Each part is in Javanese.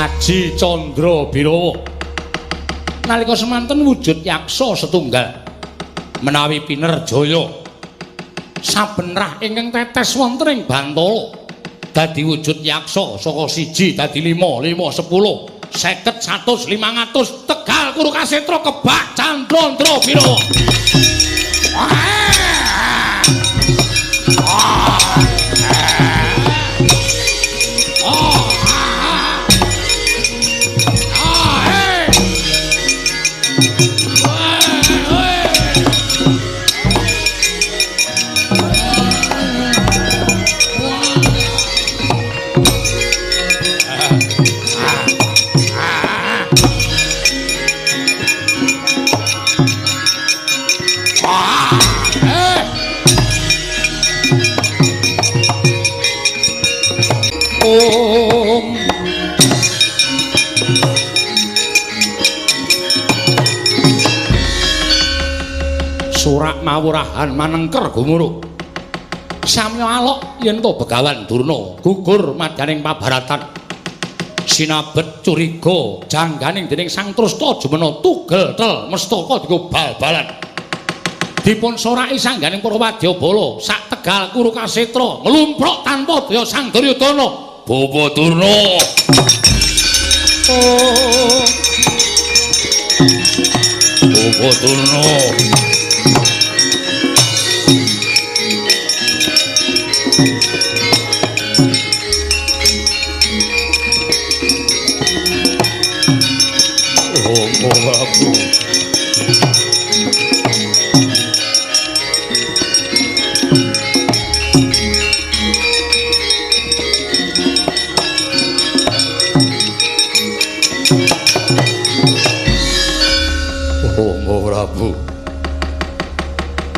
Aji Candra Birawa. Nalika semanten wujud yaksa setunggal menawi pinerjaya saben rah ingkang tetes wonten ing bantala dadi wujud yaksa saka 1 dadi 5, 5 10, 50, 100, 500 Tegal Kurukasetra kebak Candra Birawa. Surak mawurahan manengker gumuruh. Samya alok yen to Begawan Durna gugur madyaning pabaratan. Sinabet curiga jangganing dening Sang Trusta jumena tugel tel mestaka dienggo bal-balan. Dipun soraki sangganing para wadyabala sak Tegal Kurukasetra nglumpruk tanpa daya Sang Duryudana. Bapa Durna. Oh. Bapa Durna. Prabu. Rama Prabu.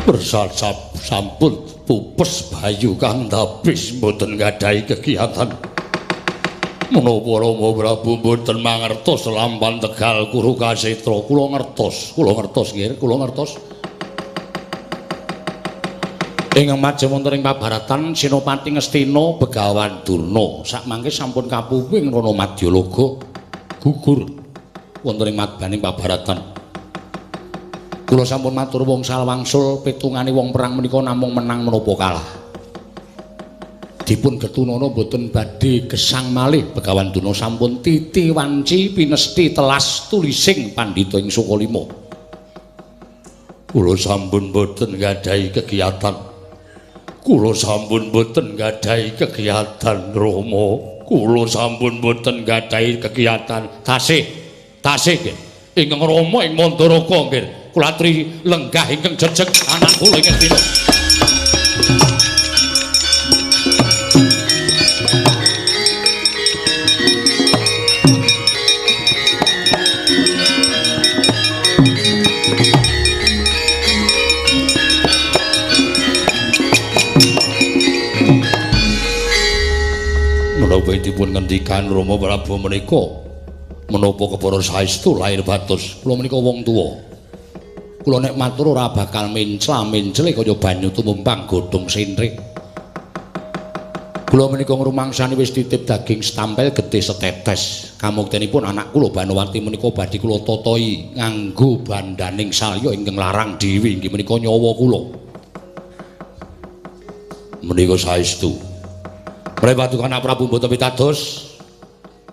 Bersasap sampun pupes bayu kang tapis mboten nggadahi kegiatan. Menapa Rama Prabu mboten mangertos lampan Tegal Kurukasetra? Kula ngertos nggih, kula ngertos. Ing majeng wonten ing pabaratan Senopati Ngastina Begawan Durna sakmangke sampun kapuwing Rana Madyalaga gugur wonten ing madbaning pabaratan. Kula sampun matur wngsal wangsul pitungane wong perang menika namung menang menapa kalah. Dipun getunana mboten badhe gesang malih Begawan Durna sampun titi wanci pinesti telas tulising pandhita ing Sukalima. Kula sampun mboten nggadahi kegiatan. Kula sampun mboten nggadahi kegiatan Rama. Kula sampun mboten nggadahi kegiatan. Tasih, tasih nggih. Ingkang Rama ing Mandaraka nggih. Kula aturi lenggah ingkang jejeg anak kula ing Ngastina. Menapa dipun ngendikan Rama Prabu menika menapa kepara saestu lahir batos kula menika wong tuwa. Kula nek matur ora bakal mencla-mencle kaya banyu tumumpang godhong sentrik. Kula menika ngrumangsani wis titip daging setampel getih setetes. Kamuktenipun anak kula Banowati menika badhe kula tatahi nganggo bandaning salya ingkang larang dhewe inggih menika nyawa kula. Menika saestu. Paduka anak Prabu mboten pitados.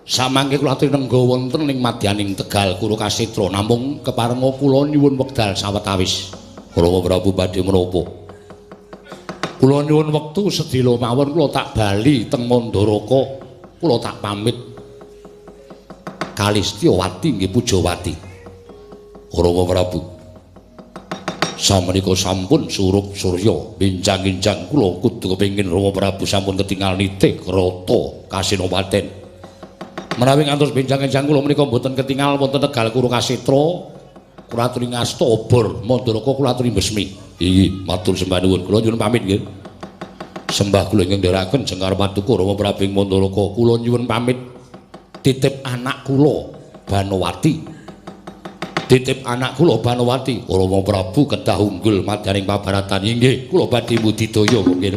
Samangke kula aturi nengga wonten ing madyaning Tegal Kurukasetra namung keparenga kula nyuwun wekdal sawetawis. Rama Prabu badhe menapa? Kula nyuwun wektu sedhela mawon kula tak bali teng Mandaraka, kula tak pamit Kalistyawati nggih Pujawati. Rama Prabu samenika sampun surup surya benjang-enjang kula kudu kepengin Rama Prabu sampun ketingal nitih krata Kasinopaten. Menawi ngantos benjang-enjang kula menika mboten ketingal wonten Tegal Kurukasetra, kula aturi ngasta obor Mandaraka kula aturi besmi. Inggih, matur sembah nuwun. Kula nyuwun pamit nggih. Sembah kula ingkang ndherekaken jengkar paduka Rama Prabu ing Mandaraka, kula nyuwun pamit titip anak kula Banowati. Titip anak kula Banowati, Rama Prabu kedah unggul madyaning pabaratan. Inggih, kula badhe budidaya nggih.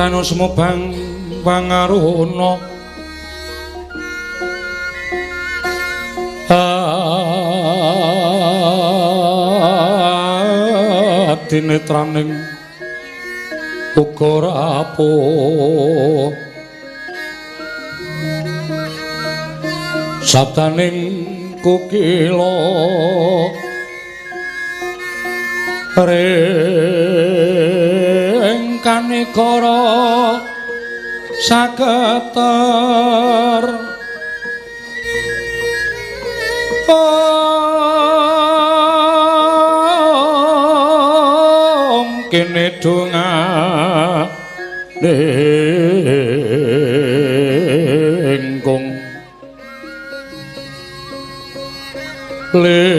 Kirana sumebang pangaruna adinetraning uga rapuh sabdaning kukila ring kanegara saketer om kene dongane kung lir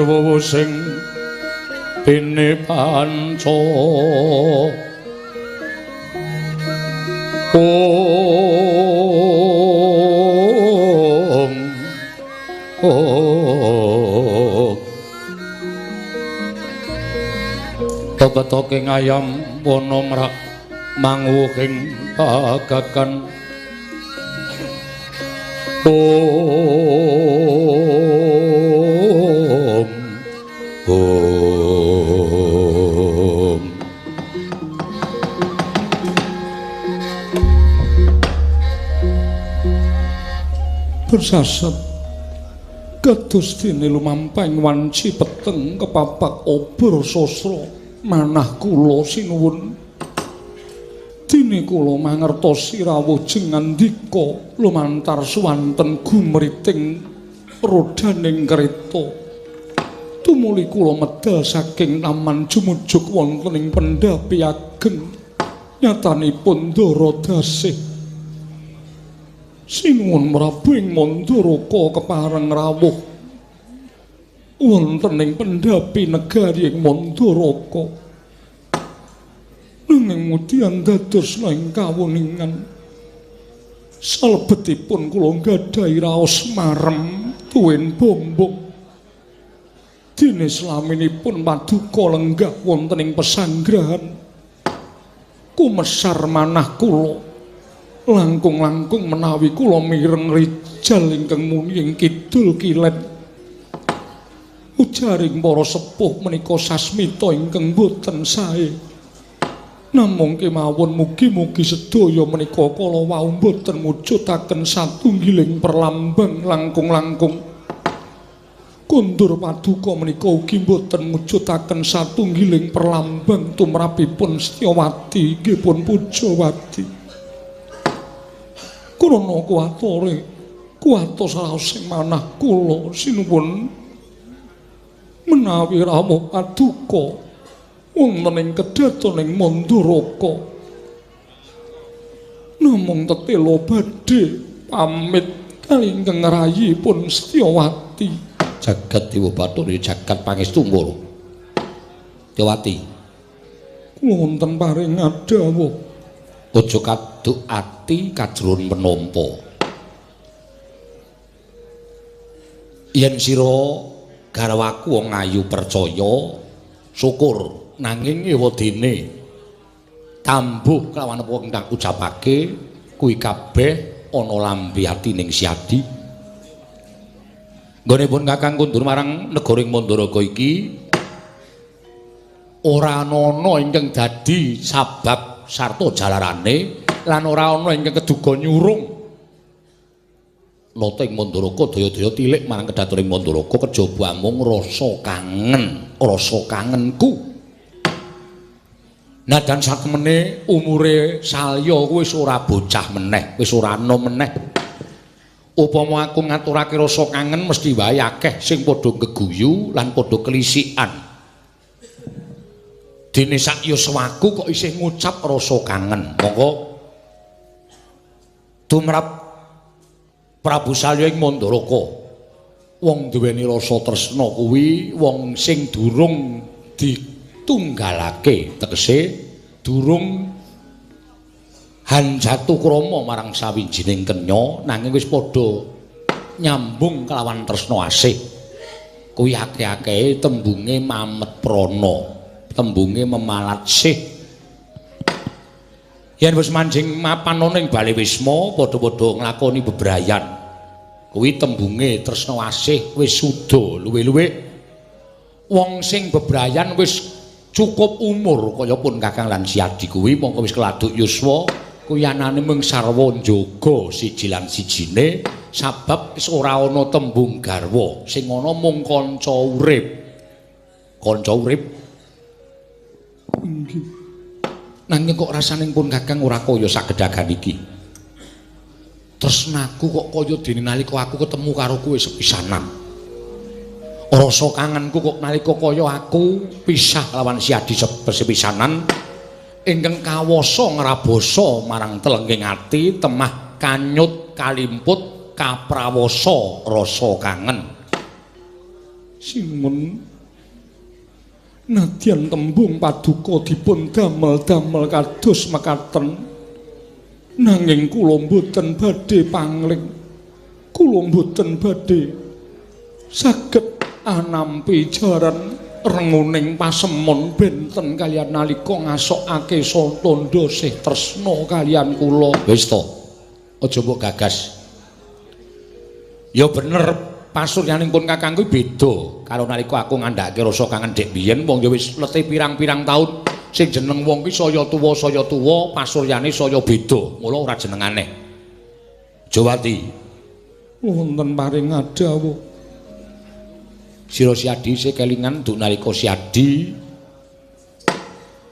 wowo sing bene panca om om tebetoking ayam wana mrak manguwuhing pagagan om om bersasat kados dene lumampahing wanci peteng kepapak obor sasra manah kula sinuwun dene kula mangertosi rawuh jengandika lumantar suwanten gumriting rodaning kereta tumuli kula medal saking taman jumujuk wonten ing pendhapi ageng nyatanipun Ndara Dasih sinuwun Prabu ing Mandaraka kepareng rawuh wonten ing pendhapi negari ing Mandaraka nanging mudian dados ing kawuningan salebetipun kula nggadahi raos marem tuwin bombong dene slaminipun paduka lenggah wonten ing pesanggrahan kumesar manah kula langkung-langkung menawi kula mireng rijal ingkang muni ing kidul kilen ujaring para sepuh menika sasmita ingkang boten sae namung kemawon mugi-mugi sedaya menika kala wau boten mujudaken satunggiling perlambang langkung-langkung kondur paduka menika ugi boten mujudaken satunggiling perlambang tumrapipun Setyawati inggih pun Pujawati krana kuwatore kuwatos raos ing manah kula sinuwun menawi rawuh paduka wonten ing kedhaton ing Mandaraka namung tetela badhe pamit kali ingkang rayipun Setyawati. Jagat Dewa Bathara jagat pangestu Ngoro. Setyawati kula wonten paring dawuh aja kaduk ati kajron penampa. Yen sira garwaku wong ayu percaya syukur, nanging ewadene tambuh kelawan apa ingkang ucapake kuwi kabeh ana lambe atining Siadi. Nggonipun Kakang kundur marang negara ing Mandaraka iki ora ana ingkang dadi sabab sarta jalarane lan ora ana ingkang keduga nyurung nata ing Mandaraka daya-daya tilik marang kedhaton ing Mandaraka kejaba amung rasa kangen, rasa kangenku. Nadan sakmene umure Salya kuwi wis ora bocah meneh, wis ora enom meneh. Upama aku ngaturake rasa kangen mesti wae akeh sing padha geguyu lan padha kelisikan. Dene sak yuswaku kok isih ngucap rasa kangen. Monggo tumrap Prabu Salya ing Mandaraka. Wong duweni rasa tresna kuwi wong sing durung ditunggalake, tegese durung hanjatu krama marang sawijining kenya nanging wis padha nyambung kelawan tresna asih. Kuwi akeh-akehe tembunge mamet prana. tembunge memalat sih. Yen wis manjing mapan ana ing Bale Wisma padha-padha nglakoni bebrayan. Kuwi tembunge tresna asih wis suda luwe-luwe. Wong sing bebrayan wis cukup umur kaya pun Kakang lan Siadi kuwi mongko wis keladuk yuswa kuwi anane mung sarwa njaga siji lan sijine sabab wis ora ana tembung garwa sing ana mung kanca urip. Kanca urip inggih. Nanging kok rasane pun Kakang ora kaya sagedagan iki. Tresnaku kok kaya dene nalika aku ketemu karo kowe sepisanan. Rasa kangenku kok nalika kaya aku pisah lawan Siadi sepisanan ingkang kawasa ngrabasa marang telenging ati temah kanyut kalimput kaprawasa rasa kangen. Simun nadyan tembung paduka dipun damel-damel kados mekaten nanging kula mboten badhe pangling, kula mboten badhe saged anampi jaran renguning pasemon benten kaliyan nalika ngasokake tandha sih tresna kaliyan kula. Wis to, aja mbok gagas. Ya bener pasuryaning pun Kakang kuwi beda karo nalika aku ngandhake rasa kangen dek biyen. Wong ya wis letih pirang-pirang taun sing jeneng wong ki saya tuwa pasuryane saya beda, mula ora jeneng aneh. Jawati wonten paring dawuh. Sira Siadi isih kelingan duk nalika Siadi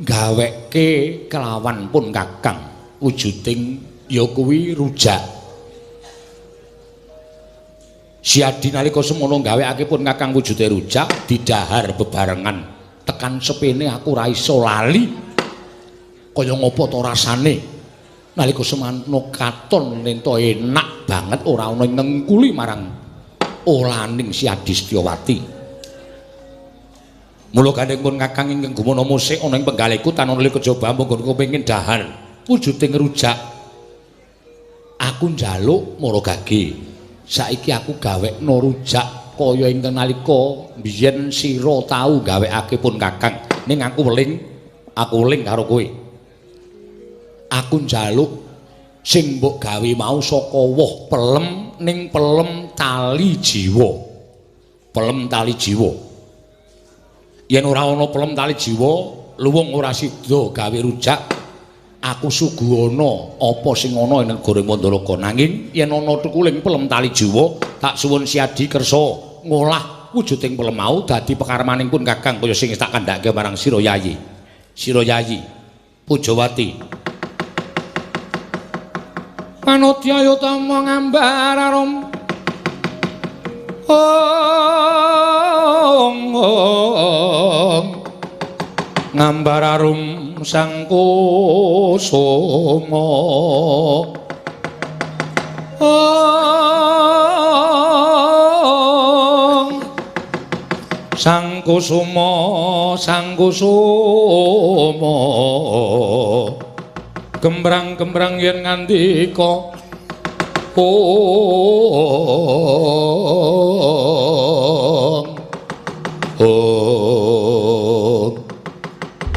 gaweke kelawan pun Kakang wujuding ya kuwi rujak. Siadi nalika semono gawekake pun Kakang wujude rujak didahar bebarengan tekan sepene aku ora iso lali kaya ngopo to rasane nalika semano katon lento enak banget ora ana ngengkuli marang olaning Siadi Setyawati. Mula gandeng pun Kakang ingkang gumana musik ana ing penggaliku tanana kejaba monggo kepengin dahar wujuding rujak. Aku njaluk mara gage. Saiki aku gawekno rujak kaya ingkang nalika biyen sira tau gawekake pun Kakang. Ning aku weling karo kowe. Aku njaluk sing mbok gawe mau saka woh pelem ning pelem tali jiwa. Pelem tali jiwa. Yen ora ana pelem tali jiwa, luwung ora sida gawe rujak. Aku suguhana apa sing ana ing negara Mandalaka. Nanging yen ana tukuling pelem tali jiwa, tak suwun Siadi kersa ngolah wujuding pelem mau dadi pekarmaning pun Kakang kaya sing tak kandhake marang sira Yayi. Sira Yayi Pujawati. Manodya yutama ngambar arum ong ong ngambar arum sang kusuma ong sang kusuma sang kusuma gembrang-gembrang yen ngandika ong ong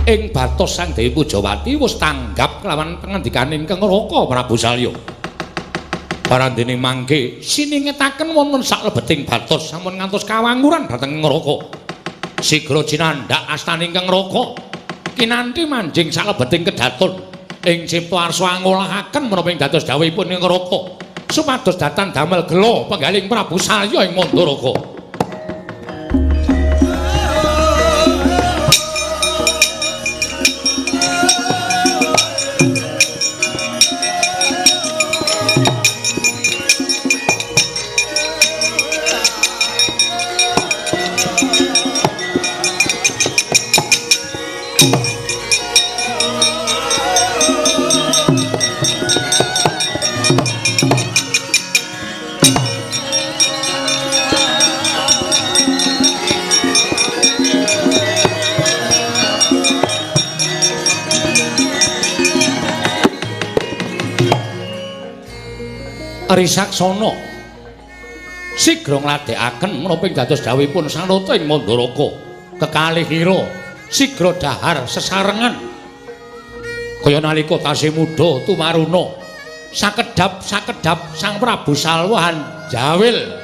ing batos Sang Dewi Pujawati wis tanggap kelawan pangandikane ingkang Raka Prabu Salya. Parandene mangke siningetaken wonten saklebeting batos sampun ngantos kawanguran dhateng Raka. Sigra cinandhak astane ingkang Raka kinanthi manjing saklebeting kedaton ing cipta arsa ngolahaken menapa ing dados dawuhipun ing Raka supados datan damel gela penggaling Prabu Salya ing Mandaraka. Risaksana sigra ngladekaken menapa ing dados dawuhipun Sang Rata ing Mandaraka. Kekalih ira Sigra dahar sesarengan kaya nalika tasih muda tumaruna. Sakedhap-sakedhap Sang Prabu Salwa jawil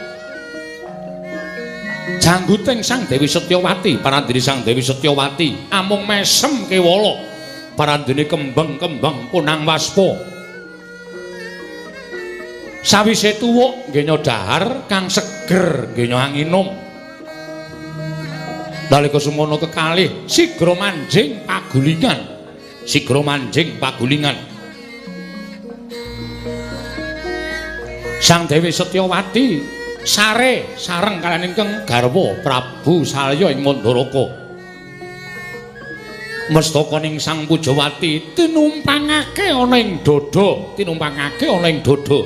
jangguting Sang Dewi Setyawati. Parandene Sang Dewi Setyawati amung mesem kewala, parandene kembang-kembang punang waspa. Sawise tuwuk nggenya dahar kang seger nggenya anginum. Nalika semono kekalih sigra manjing pagulingan. Sigra manjing pagulingan. Sang Dewi Setyawati sare sareng kaliyan ingkang garwa Prabu Salya ing Mandaraka. Mestakaning Sang Pujawati tinumpangake ana ing dada, tinumpangake ana ing dada.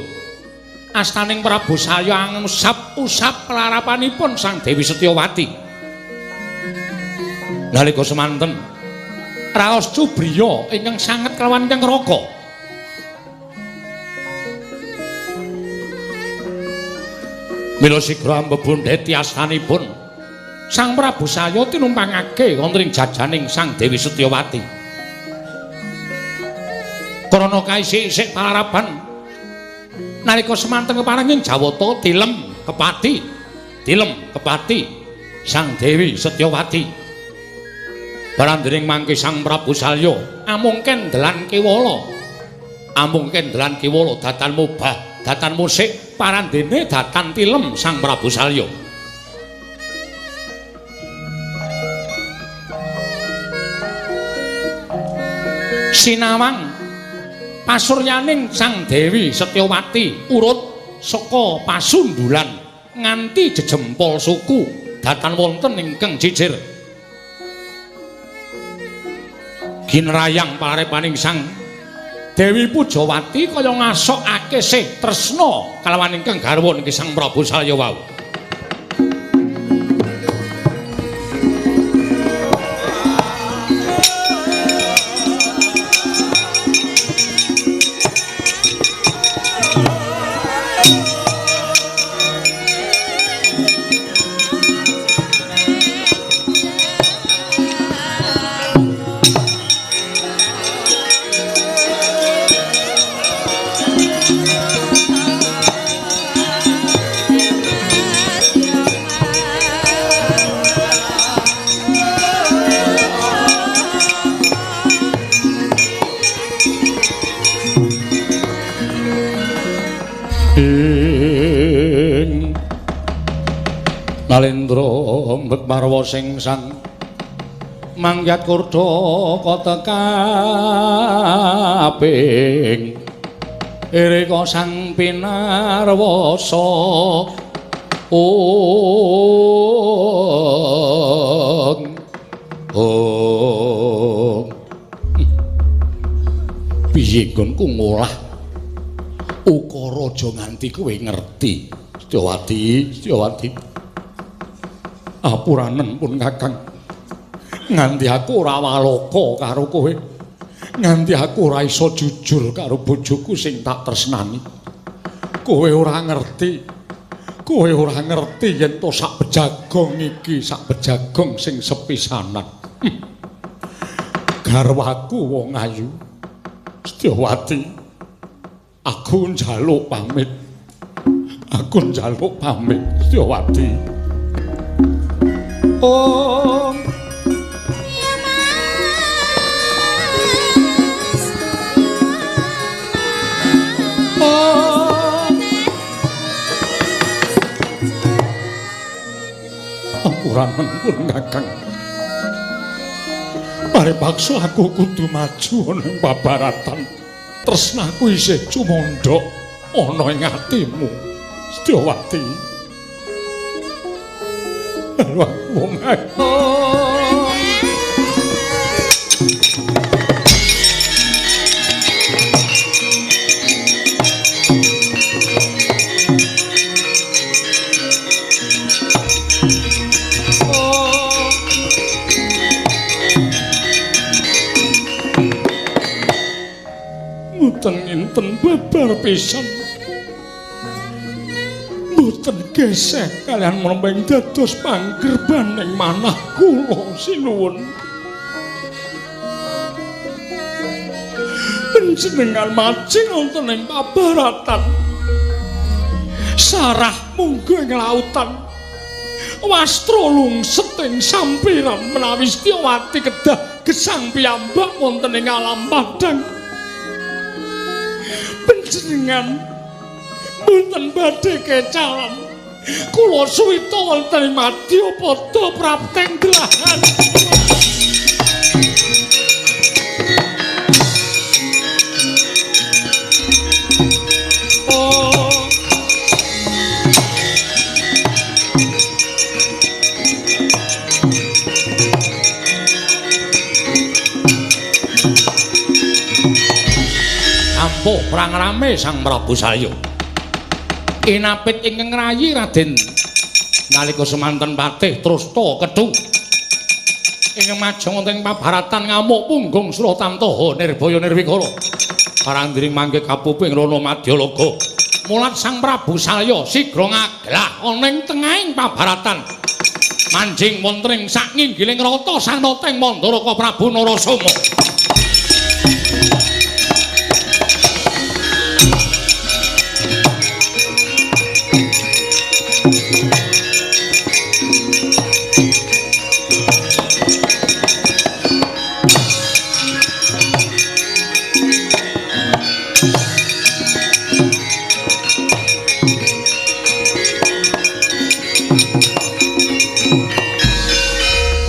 Astaning Prabu Salya angusap-usap larapanipun Sang Dewi Setyawati. Nalika semanten raos cubriya ingkang sanget kelawan ingkang raka. Mila sigra ambebundheti astanipun Sang Prabu Salya tinumpangake wonten ing jajaning Sang Dewi Setyawati. Krana kaisik-isik palaraban nalika semanten keparenging Jawata tilem kepati, tilem kepati Sang Dewi Setyawati. Barandening mangke Sang Prabu Salya amung kendelan kewala, amung kendelan kewala datan mubah, datan musik, parandene datan tilem Sang Prabu Salya. Sinawang pasuryaning Sang Dewi Setyawati urut saka pasundulan nganti jejempol suku datan wonten ingkang jijir. Ginrayang parepaning Sang Dewi Pujawati kaya ngasokake sih tresna kalawan ingkang garwa niki Sang Prabu Salya wau. Nalendra mbek marwa sing sang mangyat kurda katekaping irika sang pinarwasa. Ong ong piye nggonku ngolah ukara aja nganti kowe ngerti. Setyawati, Setyawati, apuranen pun Kakang, nganti aku ora waloka karo kowe, nganti aku ora iso jujur karo bojoku sing tak tresnani. Kowe ora ngerti, kowe ora ngerti yen to sak bejagong iki, sak bejagong sing sepisanan. Garwaku wong ayu Setyawati, aku njaluk pamit, aku njaluk pamit Setyawati. Oh, ya Mas, oh, ampuranen pun Kakang, paripaksa aku kudu maju ana ing babaratan. Tresnaku isih cumondhok ana ing atimu, Setyawati. Wong ayu. Mboten nginten babar pisan. Mboten geseh kalian menapa ing dados panggerbaning manah kula sinuwun. Panjenengan majing wonten ing pabaratan. Sarah mungguh ing lautan. Wastra lungset ing sampiran menawi Setyawati kedah gesang piyambak wonten ing alam padhang. Panjenengan mboten badhe kecalan. Kula suwita wonten ing madyapada prapteng delahan. Ampuh perang rame Sang Prabu Salya. Inapit ingkang ngrayi Raden nalika semanten patih Trusta Kethu ingkang majeng wonten ing pabaratan ngamuk punggung Suratamtaha nirbaya nirwikara. Parandiring mangke kapupu ing rana Madyalaga. Mulat Sang Prabu Salya sigra ngaglah ana ing tengahing pabaratan. Manjing wonten ing sak nginggiling rata sanateng Mandaraka Prabu Narasoma.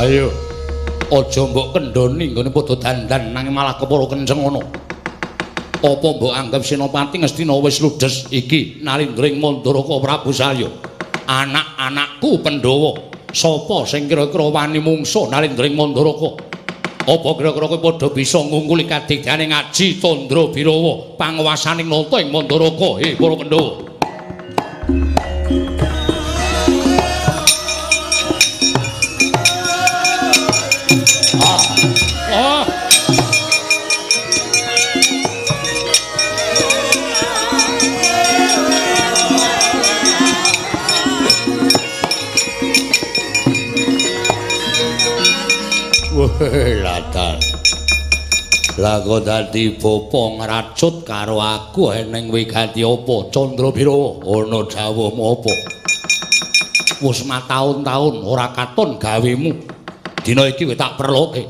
Ayo, aja mbok kendhoni nggone padha dandan nanging malah kepara kenceng ngono. Apa mbok anggap Senopati Ngastina wis ludes iki nalindring Mandaraka Prabu Salya? Anak-anakku Pandhawa, sapa sing kira-kira wani mungsuh nalindring Mandaraka? Apa kira-kira kowe padha bisa ngungkuli kadigdane Ngaji Candra Birawa panguwasaning nata ing Mandaraka? He para Pandhawa. Latan. Lah kok dadi bapa ngracut karo aku eneng wigati apa Candra Birawa? Ana dawuhmu apa? Wis mataun-taun ora katon gawemu. Dina iki kowe tak perloke.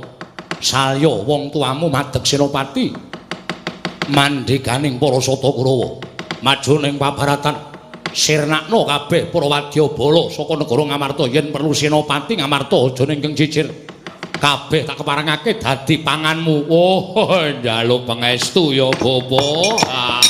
Salya wong tuamu madeg senopati. Mandheganing para Sata Kurawa. Maju ning pabaratan. Sirnakno kabeh para wadyabala saka negara Ngamarta yen perlu senopati Ngamarta aja ning cicir. Kabeh tak keparengake dadi panganmu. Oh, njaluk pangestu ya, Bapa. Ah.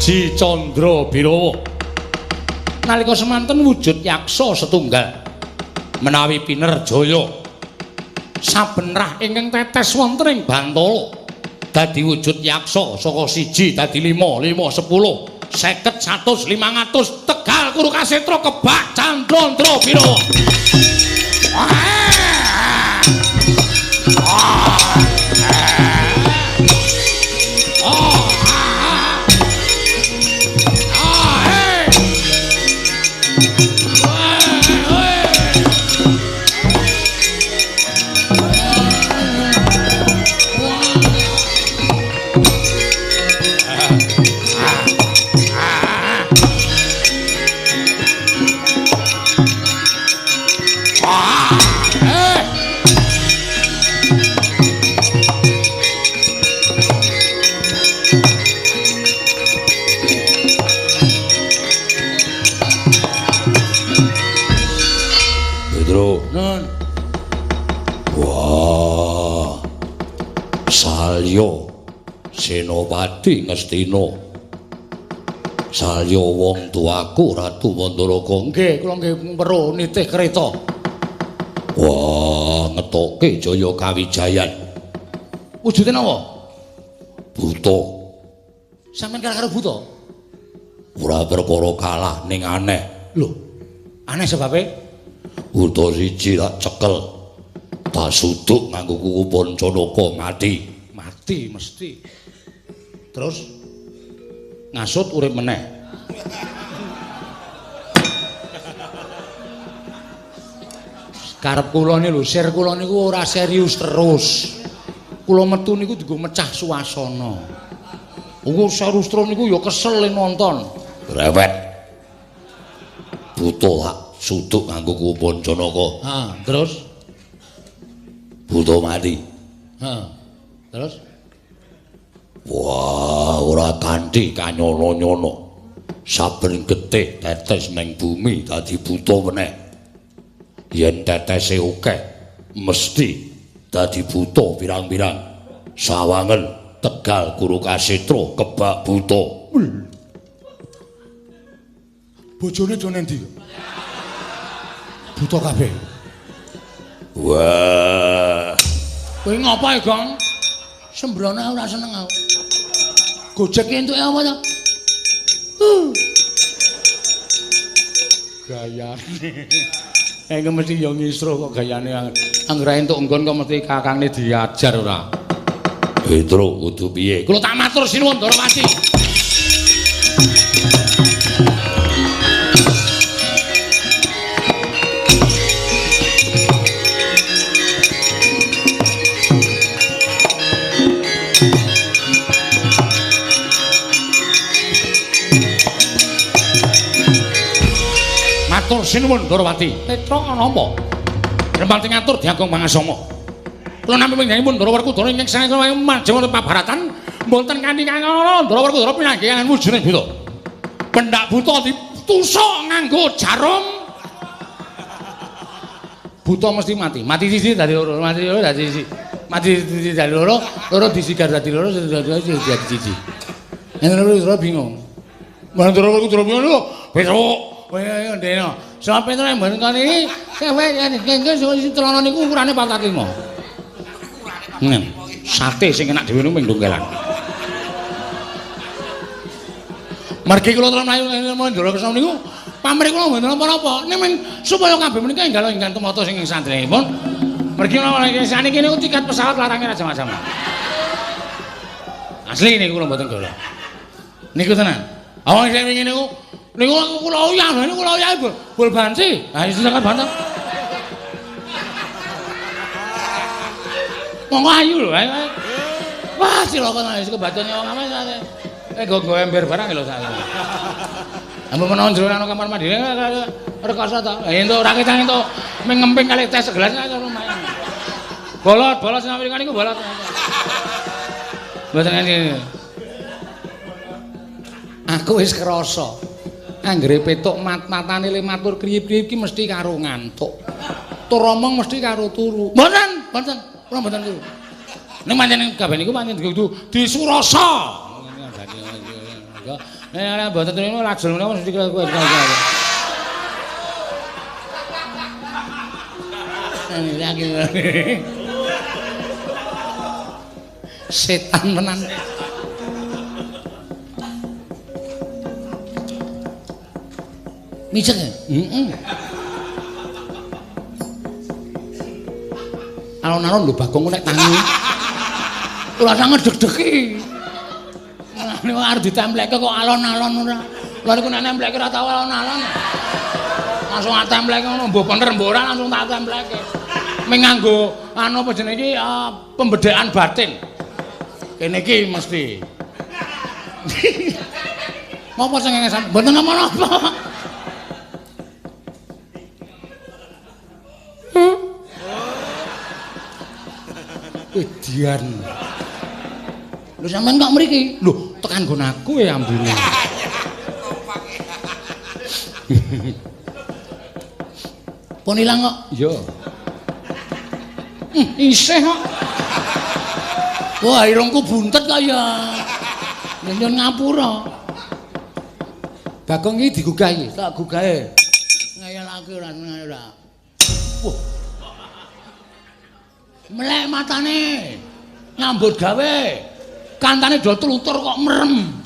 Aji Candra Birawa nalika semanten wujud yaksa setunggal menawi pinerjaya saben rah ingkang tetes wonten ing bantala dadi wujud yaksa saka 1 dadi 5, 5, 10, 50, 100, 500 Tegal Kuru Kasetra kebak Candra Birawa. Ah! Senopati Ngastina. Salya wong tuaku Ratu Mandalaka. Nggih, kula nggih weruh nitih kereta. Wah, ngetoke Jaya Kawijayan. Wujude napa? Buta. Sampeyan kalah karo buta? Ora perkara kalah ning aneh. Lho, aneh sebabe? Buta siji tak cekel. Tak suduk nganggo kuku Pancanaka mati. Mati mesti. Terus ngasut urip meneh. Karep kula niku lho, sir kula niku ora serius terus. Kula metu niku dienggo mecah suasana. Engko serius terus niku ya kesel nonton. Rewet. Buta tak suduk nganggo kuku Pancanaka. Heeh, terus buta mati. Heeh. Terus wah, ora kanthi kanyono-nyono. Saben getih tetes ning bumi dadi buta meneh. Yen tetese akeh mesti dadi buta pirang-pirang. Sawangen Tegal Kurukasetra kebak buta. Bojone do nendi? Buta kabeh. Wah. Kowe ngapa ya, Gong? Sembrono ora seneng aku. Gojek entuke apa to? Gayane. Engko mesti ya ngisruh kok gayane. Anggere entuk nggon kok mesti kakangne diajar ora. Petro kudu piye? Kula tak matur sinuwun Ndorowati. Matur sinuwun Ndorowati. Petro ana apa? Rembang ngatur diagung mangasama. Kula nampi pingganipun Ndara Werkudara ingkang saking majeng pabaratan mboten kanthi kangana Ndara Werkudara pinanggihan wujuding buta. Pendak buta ditusuk nganggo jarum. Buta mesti mati. Mati siji dadi loro, mati loro dadi siji. Mati siji dadi loro, loro disigar dadi loro, dadi siji. Yen loro bingung. Ndara Werkudara bingung lho, Petro. Kowe ndeno. Sampe Petro mboten kene iki, sampe kene sing celana niku ukurane 45. Sate sing enak dhewe niku ming dongkelan. Margi kula terus mlayu Ndara Kresna niku pamrih kula mboten napa-napa. Ning ming supaya kabeh menika enggal enggal tumata sing sandringipun. Margi napa saniki niku tiket pesawat larange ra jamak-jamak. Asli niku kula mboten golo. Niku tenan. Awang sing wingi niku niku kula uyah, niku kula uyah bol banci. Ha iso kan bantet. Monggo ayu lho. Wah, cilaka tenan wis kebacane wong ame. Nggo ember barang lho saiki. Ampun menawa jero nang kamar mandi rekoso to. Entuk rakitan entuk ming ngemping kalih teh segelas lumayan. Bolot, bolot sing Amerika niku bolot. Mboten ngene. Aku wis krasa. Anggere petuk mat-matane le matur kriyip-kriyip ki mesti karo ngantuk. Tur omong mesti karo turu. Mboten, mboten. Kula mboten turu. Ning pancen kabeh niku pancen kudu disurasa. Nek mboten turu lajeng menawa mesti kula. Setan tenan. Micek ya? Heeh. Alon-alon lho Bagong nek tangi. Ora sang ngedeg-degi. Nek arep ditempleke kok alon-alon ora. Lha niku nek nempleke ora tau alon-alon. Langsung tak templeke ngono mbuh bener mbuh ora langsung tak templeke. Ming nganggo anu apa jenenge iki pembedaan batin. Kene iki mesti. Ngopo sing ngesan? Mboten napa-napa. Edian. Lho sampean kok mriki? Lho, tekan nggon aku ya ambune. Pun ilang kok? Iya. Isih kok. Wah, irungku buntet kok ya. Nyuwun ngapura. Bagong iki digugah iki, tak gugahe. Ngeyelake ora ora. Wah. Melek matane. Nyambut gawe. Kantane do tlutur kok merem.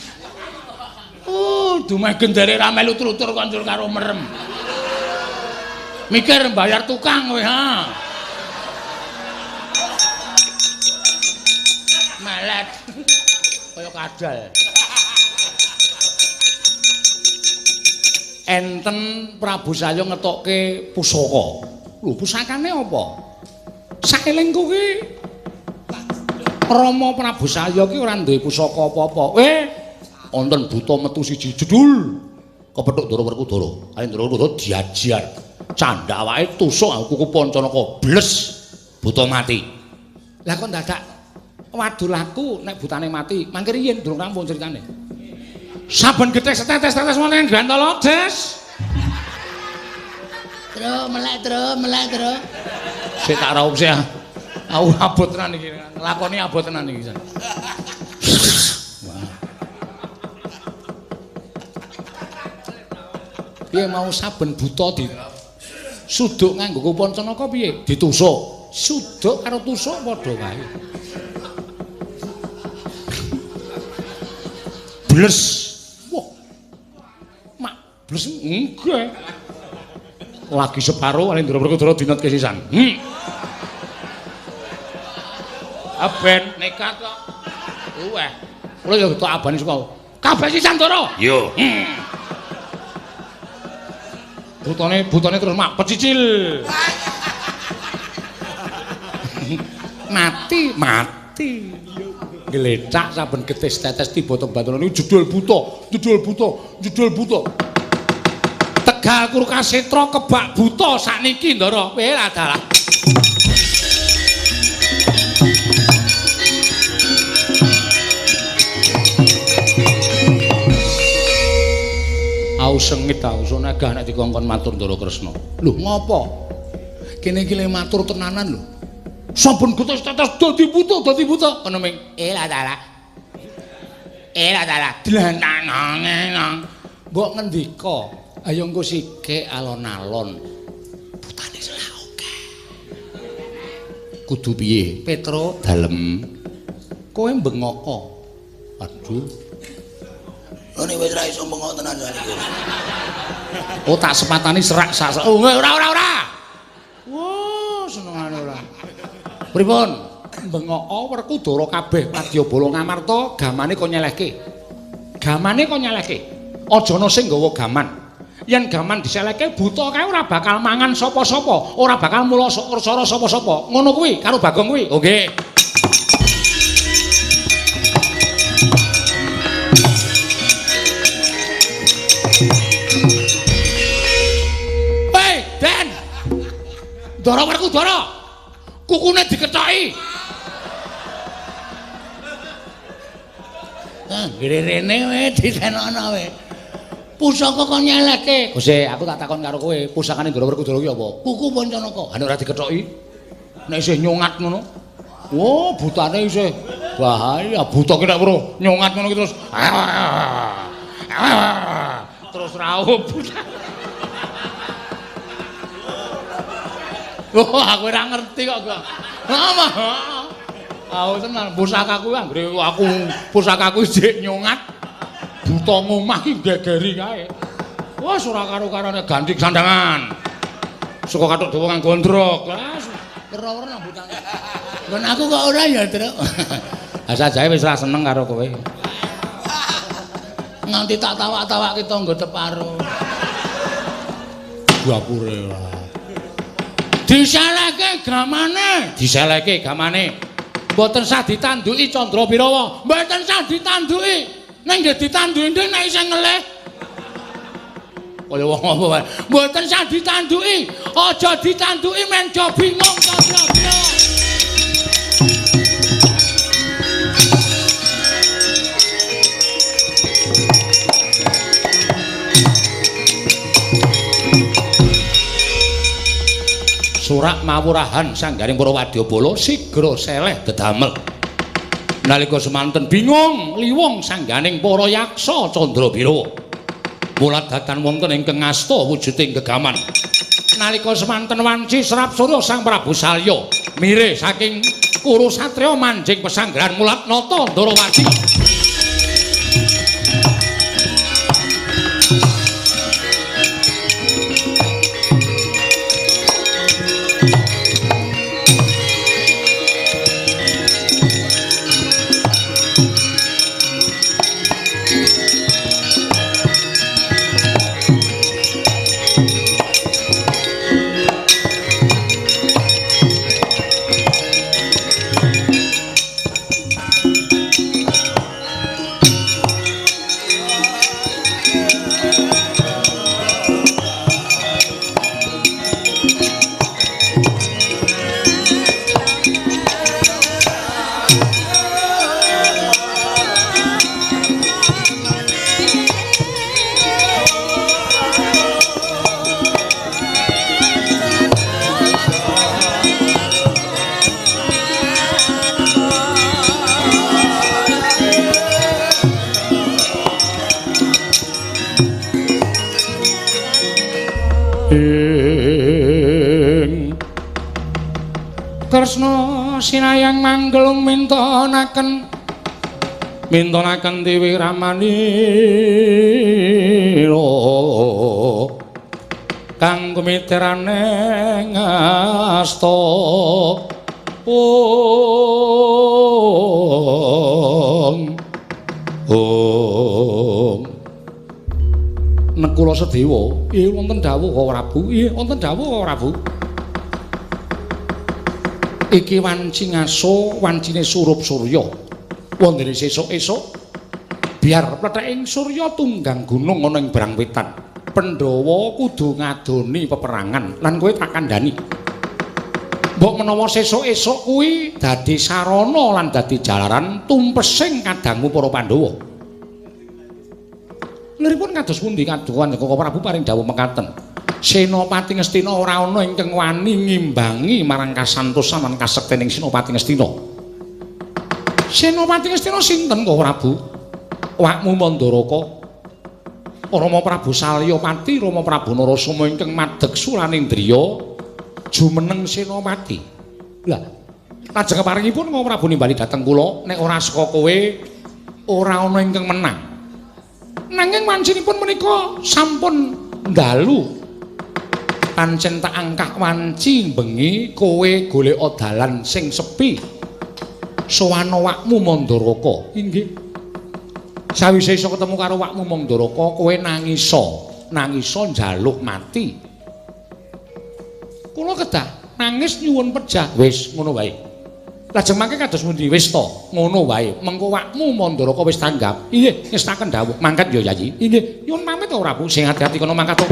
Dumeh gendere ra melu tlutur kok njur karo merem. Mikir bayar tukang kowe ha. Melet. Kaya kadal. Enten Prabu Salya ngetokke pusaka. Lho, pusakane apa? Saelingku ki Rama Prabu Salya ki ora duwe pusaka apa-apa. Wonten buta metu siji jedul. Kepethuk Ndara Werkudara. Kali Ndara Werkudara diajar. Candhak awake tusuk kuku Pancanaka bles. Buta mati. Lah kok dadak wadul aku nek butane mati. Mangke riyin durung rampung critane. Saben getih setetes-tetes wonten ing Gantala, Des. Tru, melek tru, melek tru. Sik tak raup sik. Aku abot tenan iki, nglakoni abot tenan iki. Wah. Piye mau saben buta di suduk nganggo kuku Pancanaka piye? Ditusuk. Suduk karo tusuk padha wae. Bles. Wah. Mak bles nggih. Lagi separo Alendra Werkudara dinotke sisan. Aben nekat kok. Luweh. Kula ya tok abane saka. Kabeh sisan, Ndara. Yo. Butane terus mak pecicil. Mati, mati. Glecak saben getis tetes tiba teng Bantala niku jedul buta, jedul buta, jedul buta. Tegal Kurukasetra kebak buta sakniki, Ndara. Weh adalah. Au sengit au sonagah nek dikongkon matur Ndara Kresna. Lho ngopo? Kene iki le matur tenanan lho. Saben getis tetes dadi buta, dadi buta. Kono ming ela dalah. Ela dalah. Dlananang. Mbok ngendika, ayo engko sikik alon-alon. Butane selak akeh. Kudu piye? Petro dalem. Kowe bengoko. Aduh. Ngene wis ra iso bengok tenan saiki. Oh tak sepatani serak sak. Oh ora ora ora. Wah, senengane ora. Pripun? Bengoko Werkudara kabeh wadyabala Ngamarta gamane kok nyelehke. Gamane kok nyelehke. Aja ana sing nggawa gaman. Yen gaman diselehke buta kae ora bakal mangan sapa-sapa, ora bakal mula sara sapa-sapa. Ngono kuwi karo Bagong kuwi. Oh nggih. Hei, Den. Ndara Werkudara. Kukune dikethoki. Ah, rene we ditenono we. Pusaka kok nyelehke. Gusti, aku tak takon karo kowe, pusakane Ndara Werkudara ki apa? Kuku Pancanaka. Ha nek ora dikethoki, nek isih nyongat ngono. Wah, butane isih bahaya. Buta ki nek weruh nyongat ngono ki terus terus raup. Oh, aku ora ngerti kok kok. Aku tenan pusakaku anggere aku pusakaku isih nyongat. Buta ngomah ki gegeri kae. Wah, ora karo-karone ganti sandangan. Saka kathuk dawa nganggo ndrok. Lah, werna-werna butane. Nggon aku kok ora ya, Truk. Ha sajae wis ora seneng karo kowe. Nganti tak tawak-tawakke tangga teparo. Dapure ora. Diselehke gamane, diselehke gamane. Mboten sah ditanduki Candra Birawa. Mboten sah ditanduki. Ning nggih ditanduki nding nek isih ngelih. Kaya wong apa wae. Mboten sah ditanduki. Aja ditanduki men do bingung Candra Birawa. Surak mawurahan sanggaring para wadyabala sigra seleh dedamel. Nalika semanten bingung liwung sangganing para yaksa Candrabirawa. Mulat datan wonten ingkang ngasta wujuding gegaman. Nalika semanten wanci serap surya Sang Prabu Salya mire saking Kuru satriya manjing pesanggrahan mulat nata Ndarawati. Kresna sinayang manggelung mintonaken mintonaken Dewi Ramanira kang kumiterane ngasta om om Nekula Sedewa iya wonten dawuh Prabu iya wonten dawuh Prabu. Iki wanci ngaso wancine surup surya wondene sesuk-esuk biar pletheking surya tunggang gunung ana ing Brang Wetan. Pandhawa kudu ngadoni peperangan lan kowe tak kandhani. Mbok menawa sesuk-esuk kuwi dadi sarana lan dadi jalaran tumpesing kadangmu para Pandhawa. Liripun kados pundi kaduwan Koko Prabu paring dawuh mekaten. Senopati Ngastina ora ana ingkang wani ngimbangi marang kasantosan lan kasektening Senopati Ngastina. Senopati Ngastina sinten Koko Prabu? Wakmu Mandaraka. Rama Prabu Salyapati, Rama Prabu Narasoma ingkang madeg Suranindriya jumeneng Senopati. Lah, lajeng keparingipun Koko Prabu nimbali dhateng kula nek ora saka kowe ora ana ingkang menang. Nanging wancinipun menika sampun dalu. Pancen tak angkah wanci bengi kowe golek dalan sing sepi. Sowana wakmu Mandaraka. Inggih. Sawise iso ketemu karo wakmu Mandaraka, kowe nangisa, nangisa njaluk mati. Kula kedah nangis nyuwun pejah. Wis ngono wae. Lajeng mangke kados pundi? Wis to, ngono wae. Mengko wakmu Mandaraka wis tanggap. Inggih, ngestaken dawuh. Mangkat ya, Yayi. Inggih, nyuwun pamit to, Prabu. Sing ati-ati kono mangkat to.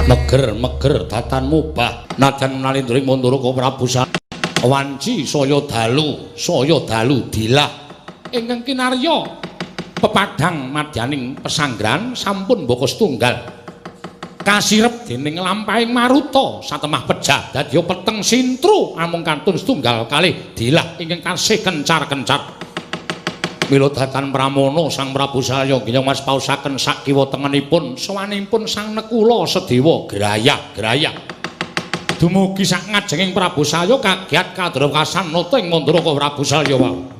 Meger-meger datan mubah najan nalindring Mandaraka Prabu Wanci saya dalu dilah ingkang kinarya pepadhang madyaning pesanggrahan sampun mbaka setunggal. Kasirep dening lampahing maruta satemah pejah dadi peteng sintru amung kantun setunggal kalih dilah ingkang tansih kencar-kencar. Mila datan Pramana Sang Prabu Salya ginyong mas pausaken sak kiwa tengenipun sowanipun Sang Nekula Sedewa grayah-grayah. Dumugi sak ngajenging Prabu Salya kagiat kadrokasan nata ing Mandaraka Prabu Salya wau.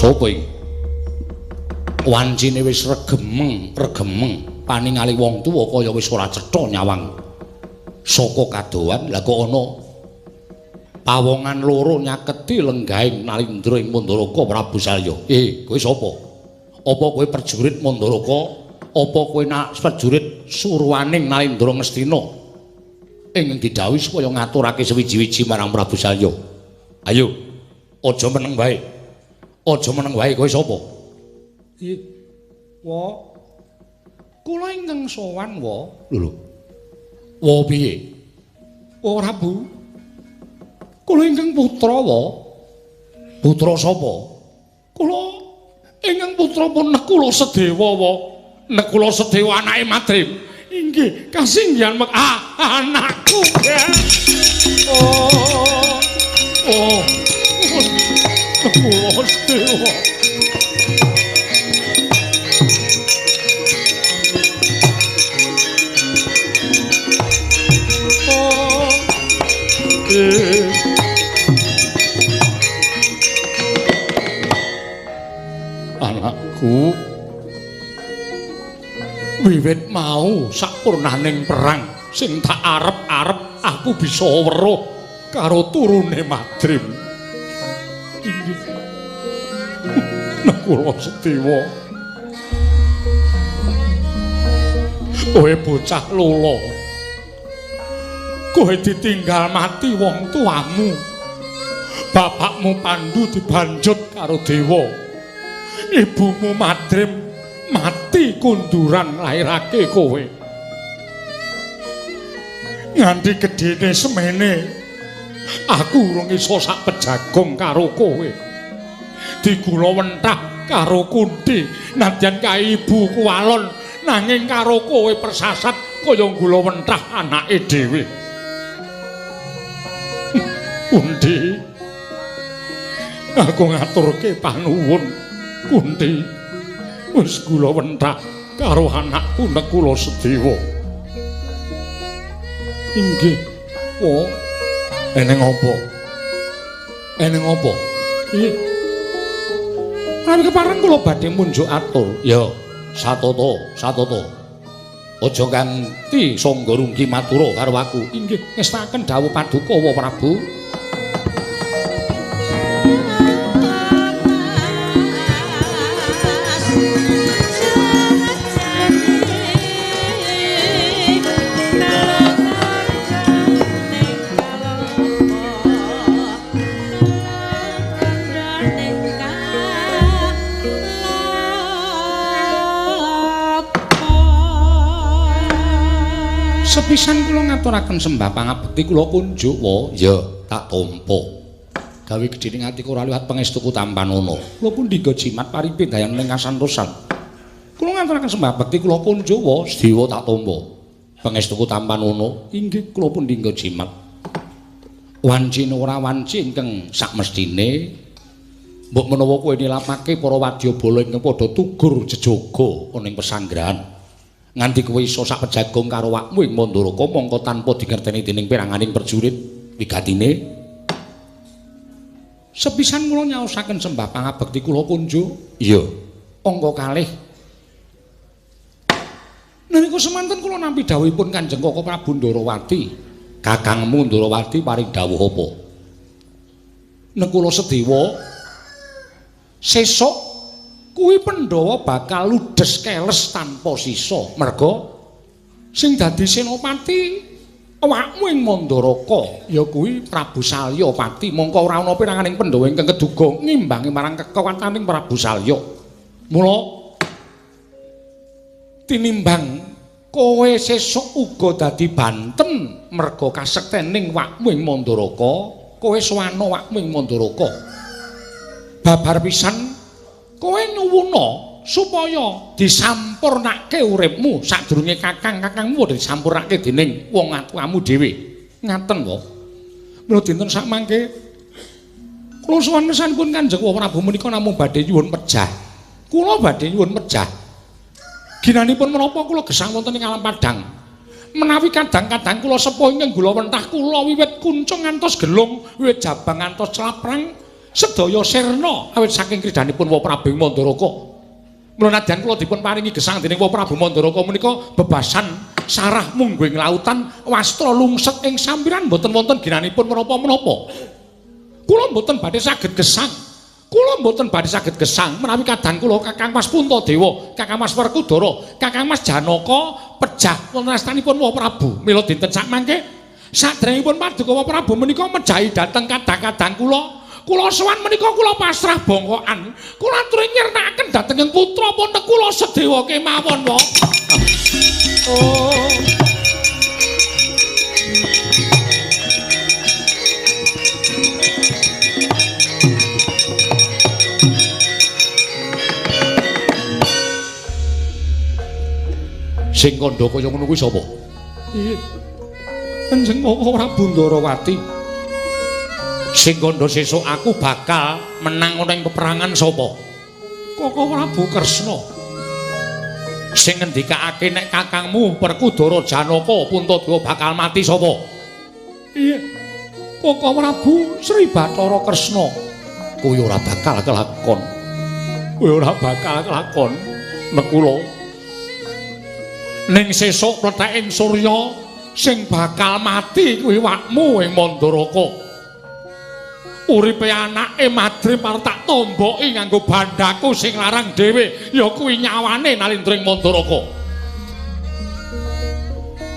Sopo iki? Wancine wis regemeng-regemeng paningali wong tuwa kaya wis ora cetha nyawang. Saka kadohan lah kok ana pawongan loro nyaketi lenggahing Nalindra ing Mandaraka Prabu Salya. Kowe sapa? Apa kowe prajurit Mandaraka? Apa kowe prajurit suruhaning Nalindra Ngastina? Ing didhawuhi supaya ngaturake sewiji-wiji marang Prabu Salya. Ayo, aja meneng wae. Aja meneng wae, kowe sapa? Nggih. Wa. Kula ingkang sowan, wa. Lho lho. Wa piye? Wa Prabu. Kula ingkang putra, wa. Putra sapa? Kula ingkang putra pun Nekula Sedewa, wa. Nekula Sedewa anake Madrim. Inggih, kasinggihan mek anakku. Oh. Oh. Nekula Sedewa. Oh. Anakku, wiwit mau sapurnaning perang sing tak arep-arep aku bisa weruh karo turune Madrim. Inggih. Nekula Sedewa. Kowe bocah lolo. Kowe ditinggal mati wong tuamu. Bapakmu Pandu dibanjut karo dewa. Ibumu Madrim mati kunduran lairake kowe. Nganti gedene semene aku urung iso sak pejagong karo kowe. Digula wentah karo Kunti, nadyan kae ibuku alon nanging karo kowe persasat kaya gula wentah anake dhewe. Kunti, aku ngaturke panuwun. Kunti, wis gula wentah karo anakku Nekula Sedewa. Inggih. Wa, eneng apa? Eneng apa? Nggih. Menawi kepareng kula badhe munjuk atur. Ya, satata, satata. Aja nganti sangga runggi matura karo aku. Inggih, ngestakaken dawuh paduka wa Prabu. Sepisan kula ngaturaken sembah pangabekti kula kunjuk wa. Ya, tak tampa. Gawe gedhening atiku ora liwat pangestuku tampanana. Kula pundi jimat paripe dayan ing kasantosan. Kula ngaturaken sembah bekti kula kunjuk wa, Sedewa tak tampa. Pangestuku tampanana. Inggih, kula pundi jimat. Wancine ora wanci ingkang sakmestine mbok menawa kowe nilapake para wadyabala ingkang padha tugur jejaga ana ing pesanggrahan. Nganti kowe iso sak pejagong karo awakmu ing Mandaraka mongko tanpa dingerteni dening peranganing prajurit wigatine. Sepisan kula nyaosaken sembah pangabekti kula kunjuk. Iya. Angka kalih. Nalika semanten kula nampi dawuhipun Kanjeng Kaka Prabu Ndarawati. Kakangmu Ndarawati paring dawuh apa? Nekula Sedewa sesuk kuwi Pandhawa bakal ludes keles tanpa sisa. Merga sing dadi senopati awakmu ing Mandaraka ya kuwi Prabu Salya Pati. Mongko ora ana peranganing Pandhawa ingkang keduga ngimbangi marang kekuwataning Prabu Salya. Mula tinimbang kowe sesuk uga dadi banten merga kasektening wakmu ing Mandaraka, kowe sowana wakmu ing Mandaraka. Babar pisan kowe nyuwuna supaya disampurnake uripmu sadurunge kakang-kakangmu disampurnake dening wong atuamu dhewe. Ngaten wae. Mula dinten sakmangke kula sowan ngesanipun Kanjeng Prabu menika namung badhe nyuwun pejah. Kula badhe nyuwun pejah. Ginanipun menapa kula gesang wonten ing alam padang. Menawi kadang-kadang kula sepuh ingkang gula wentah kula wiwit kuncung ngantos gelung, wiwit jabang ngantos claprang, sedaya sirna awit saking kridanipun Wa Prabu Mandaraka. Mula nadyan kula dipun paringi gesang dening Wa Prabu Mandaraka menika bebasan sarah mungguing lautan wastra lungset ing sampiran mboten wonten ginanipun menapa-menapa. Kula mboten badhe saged gesang. Kula mboten badhe saged gesang menawi kadang kula Kakang Mas Puntadewa, Kakang Mas Werkudara, Kakang Mas Janaka pejah wonten astanipun Wa Prabu. Mila dinten sakmangke sadèrèngipun paduka Wa Prabu menika mejahi dhateng kadang-kadang kula. Kula sowan menika kula pasrah bongkokan. Kula aturi nyirnakaken dhateng ing putra punten kula Sedewa kemawon wa. Oh. Sing kandha kaya ngono kuwi sapa? Iya. Kanjeng Kaka Prabu Ndarawati. Sing kandha sesuk aku bakal menang ana ing peperangan sapa? Kaka Prabu Kresna. Sing ngendikake nek kakangmu Werkudara Janaka Puntadewa bakal mati sapa? Iya. Kaka Prabu Sri Bathara Kresna. Kuwi ora bakal kelakon. Kuwi ora bakal kelakon. Nekula. Ning sesuk pletheking surya sing bakal mati kuwi wakmu ing Mandaraka. Uripe anake Madrim arep tak tomboki nganggo bandhaku sing larang dhewe ya kuwi nyawane Nalindra ing Mandaraka.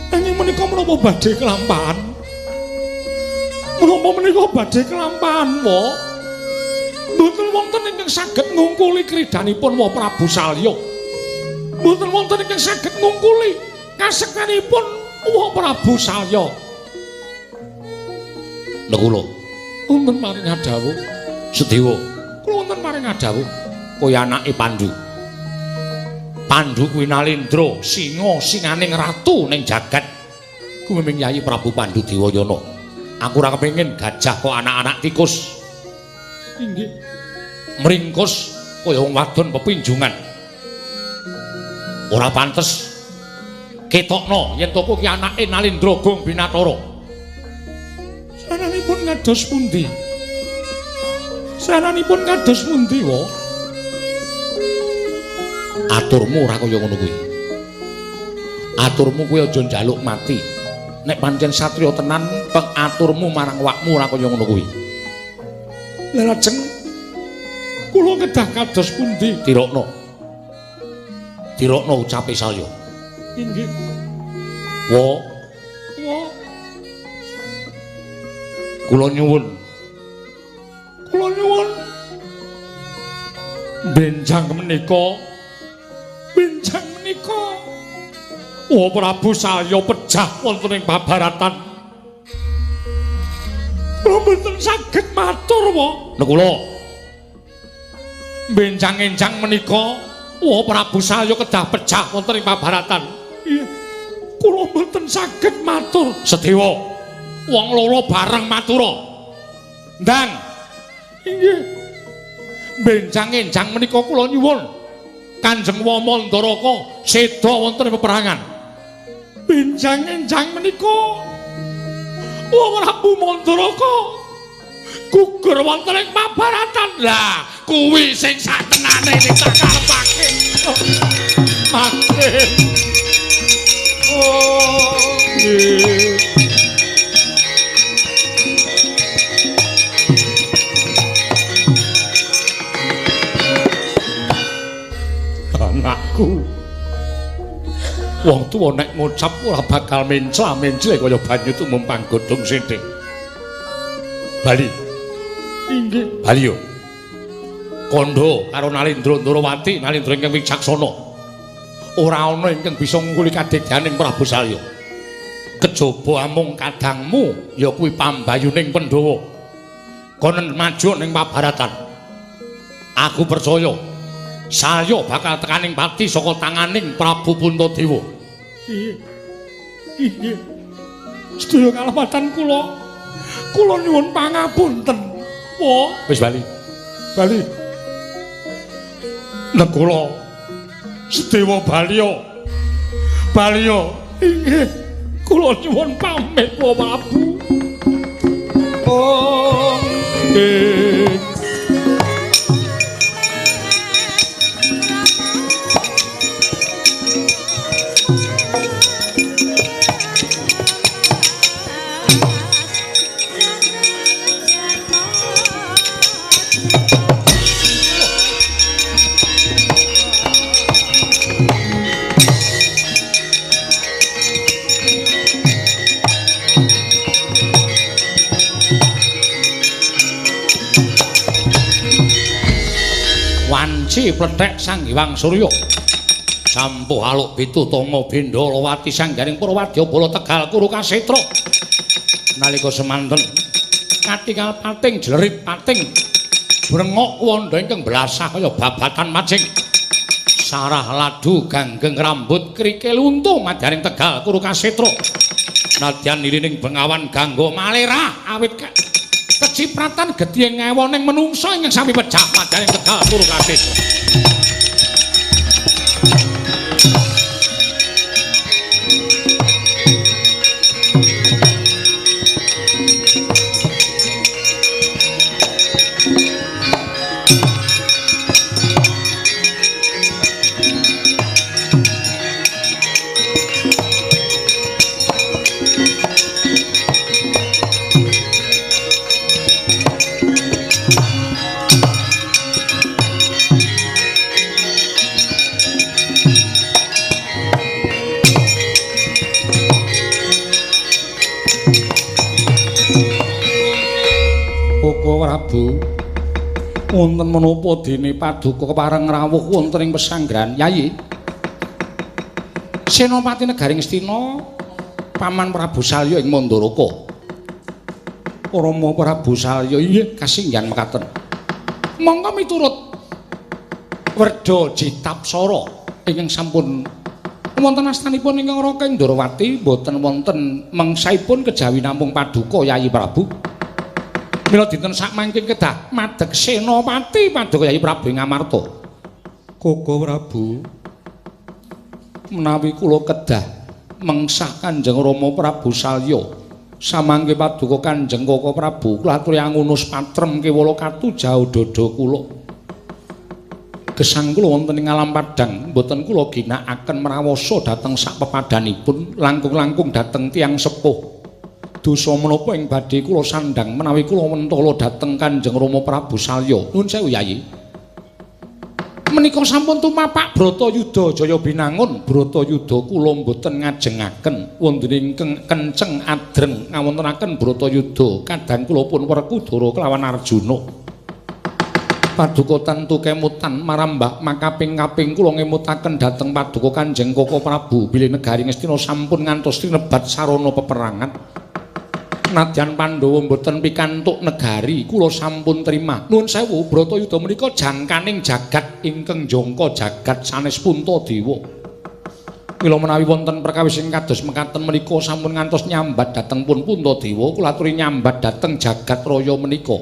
Nanging menika menapa badhe kelampahan? Menapa menika badhe kelampahan, wa? Mboten wonten ingkang saged ngungkuli kridanipun Wa Prabu Salya. Mboten wonten ingkang saged ngungkuli kasektenipun Wa Prabu Salya. Lha kula wonten maring adhawuh Sedewa, kula wonten maring adhawuh kowe anake Pandu. Pandu kuwi Nalindra, singa singaning ratu ning jagat. Kuwi ming Yayi Prabu Pandu Dewayana. Aku ora kepengin gajah kok anak-anak tikus. Inggih. Mringkus kaya wong wadon pepinjungan. Ora pantes. Ketokno yen to ki anake Nalindra Gong Binatara. Saranipun kados pundi? Saranipun kados pundi, wa? Aturmu ora kaya ngono kuwi. Aturmu kuwi aja njaluk mati. Nek pancen satriya tenan, pengaturmu marang wakmu ora kaya ngono kuwi. Lah lajeng kula kedah kados pundi? Tirokno. Tirokno ucape Salya. Inggih. Wa, wa. Kula nyuwun. Kula nyuwun. Benjang menika. Benjang menika. Wa Prabu Salya pejah wonten ing babaratan. Kula mboten saged matur, wa. Lha kula benjang-enjang menika Wa Prabu Salya kedah pejah wonten ing babaratan. Iya. Kula mboten saged matur. Sedewa. Wong loro bareng matura. Ndang. Inggih. Benjang-enjang menika kula nyuwun Kanjeng Wamandaraka seda wonten ing peperangan. Benjang-enjang menika Prabu Mandaraka gugur wonten ing pabaratan. Lah, kuwi sing satenane sing tak karepake. Makin. Oh, nggih. Anakku. Wong tuwa nek ngucap ora bakal mencla-mencle kaya banyu tumumpang godhong sithik. Bali. Inggih. Bali yo. Kandha karo Nalindra Ndrawati, Nalindra ingkang wicaksana. Ora ana ingkang bisa ngungkuli kadegyaning Prabu Salya. Kejaba amung kadangmu ya kuwi pambayuning Pandhawa. Konen maju ning pabaratan. Aku percaya Salya bakal tekaning pati saka tanganing Prabu Puntadewa. Inggih. Inggih. Sedaya kalepatan kula. Kula nyuwun pangapunten. Wa, wis bali. Bali. Nekula Sedewa Balya. Balya, inggih. Kula nyuwun pamit wa Prabu. Oh, nggih. Wanci plethek Sang Hyang Surya. Sampuh aluk pitu tanga bendalawati sanggaring Purwadya bala Tegal Kuru Kasetra. Nalika semanten katingal pating jlerit pating brengok wanda ingkang blasah kaya babatan macing. Sarah ladu ganggeng rambut krikil untu madyaning Tegal Kuru Kasetra. Nadyan ilining bengawan gangga malerah awit kecipratan gedhe ngewoning menungsa ingkang sami pecah madyaning Tegal Kuru Kasetra. Prabu, wonten menapa dene paduka kepareng rawuh wonten ing pesanggrahan Yayi? Senopati negari Ngastina, paman Prabu Salya ing Mandaraka. Rama Prabu Salya inggih kasinggihan mekaten. Monggo miturut Werda Jitapsara ingkang sampun wonten astanipun ingkang Raka Ndrawati boten wonten mengsaipun kejawi namung paduka Yayi Prabu. Mila dinten sakmangke kedah madeg senopati paduka Yayi Prabu ing Amarta. Koko Prabu, menawi kula kedah mengsah Kanjeng Rama Prabu Salya samangke paduka Kanjeng Koko Prabu kula aturi angunus patrem kewala katu jauh dada kula. Gesang kula wonten ing alam padhang mboten kula ginakaken mrawasa dhateng sak pepadhanipun langkung-langkung dhateng tiyang sepuh. Dosa menapa ing badhe kula sandhang menawi kula mentala dhateng Kanjeng Rama Prabu Salya. Nuwun sewu Yayi. Menika sampun tumapak Bratayuda Jaya Binangun. Bratayuda kula mboten ngajengaken wonten ingkang kenceng adreng ngawontenaken Bratayuda kadang kula pun Werkudara kelawan Arjuna. Paduka tentu kemutan marambah makaping-kaping kula ngemutaken dhateng paduka Kanjeng Koko Prabu bilih negari Ngastina sampun ngantos tinebat sarana peperangan. Nadyan Pandhawa mboten pikantuk negari kula sampun terima. Nuwun sewu Bratayuda menika jangkaning jagat ingkang jangka jagat sanes Puntadewa. Mila menawi wonten perkawis ing kados mekaten menika sampun ngantos nyambat dhateng pun Puntadewa kula aturi nyambat dhateng jagat raya menika.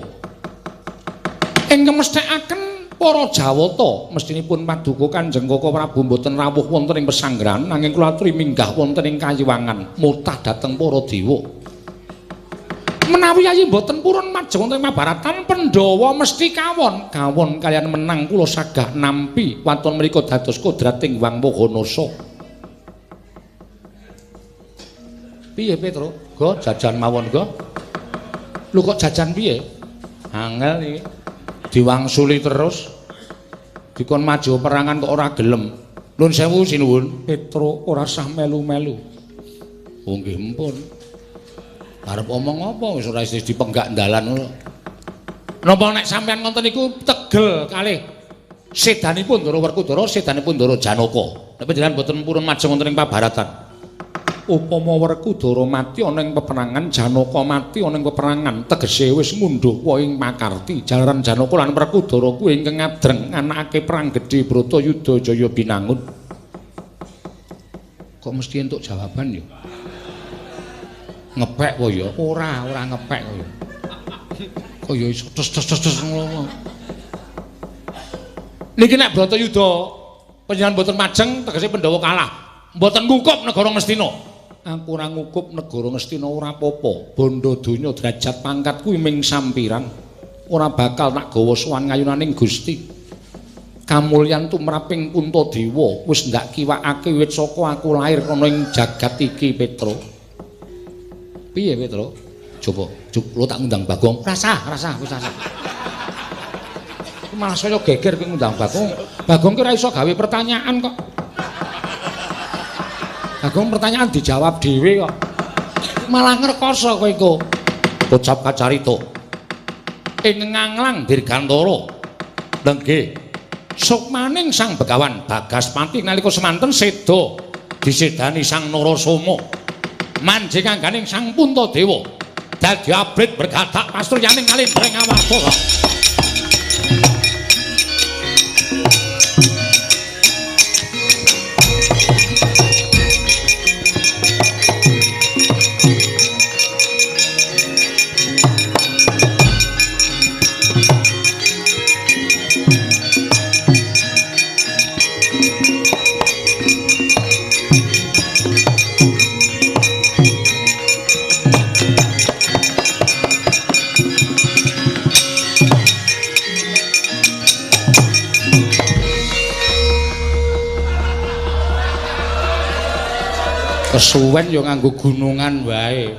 Ingkang mesthekaken Para Jawata mestinipun paduka Kanjeng Koko Prabu mboten rawuh wonten ing pesanggrahan nanging kula aturi minggah wonten ing kayiwangan mutah dhateng para dewa. Menawi Yayi mboten purun majeng wonten ing Mabaratan, Pandhawa mesti kawon. Kawon kaliyan menang kula sagah nampi waton mriku dados kodrating Hyang Mahanasa. Piye Petro? Go jajan mawon go. Lho kok jajan piye? Angel iki. Diwangsuli terus. Dikon maju perangan kok ora gelem. Nuwun sewu sinuwun, Petro ora sah melu-melu. Oh nggih empun. Arep omong apa wis ora isih dipenggak dalan ngono. Napa nek sampean ngoten niku tegel kalih sedanipun Ndara Werkudara, sedanipun Ndara Janaka. Nek panjenengan mboten purun majeng wonten ing pabaratan. Upama Werkudara mati ana ing peperangan, Janaka mati ana ing peperangan, tegese wis ngundhuh ing pakarti. Jalaran Janaka lan Werkudara kuwi ingkang ngadreng nganakake perang gedhe Bratayuda Jaya Binangun. Kok mesti entuk jawaban ya? Ngepek kok ya? Ora, ora ngepek kok ya. Kok ya iso tes tes tes tes ngono. Niki nek Bratayuda panjenengan mboten majeng tegese Pandhawa kalah. Mboten ngukup negara Ngastina. Aku ora ngukup negara Ngastina ora apa-apa. Bondo donya derajat pangkat kuwi ming sampiran. Ora bakal tak gawa sowan ngayunaning Gusti. Kamulyan tumraping Puntadewa wis ndak kiwakake wit saka aku lair ana ing jagat iki Petro. Piye Petro? Coba, lo tak ngundang Bagong. Rasah, rasah, wis rasah. Malah saya geger kowe ngundang Bagong. Bagong ki ora iso gawe pertanyaan kok. Bagong pertanyaan dijawab dhewe kok. Malah ngrekoso kowe iku. Kocap kacarita. Ing nganglang dirgantara. Lenggih. Sukmaning Sang Begawan Bagaspati nalika semanten seda disedani Sang Narasoma. Manjing angganing Sang Puntadewa dadi abrit bergadak pasuryaning kalindring Awarta. Kesuwen ya nganggo gunungan wae.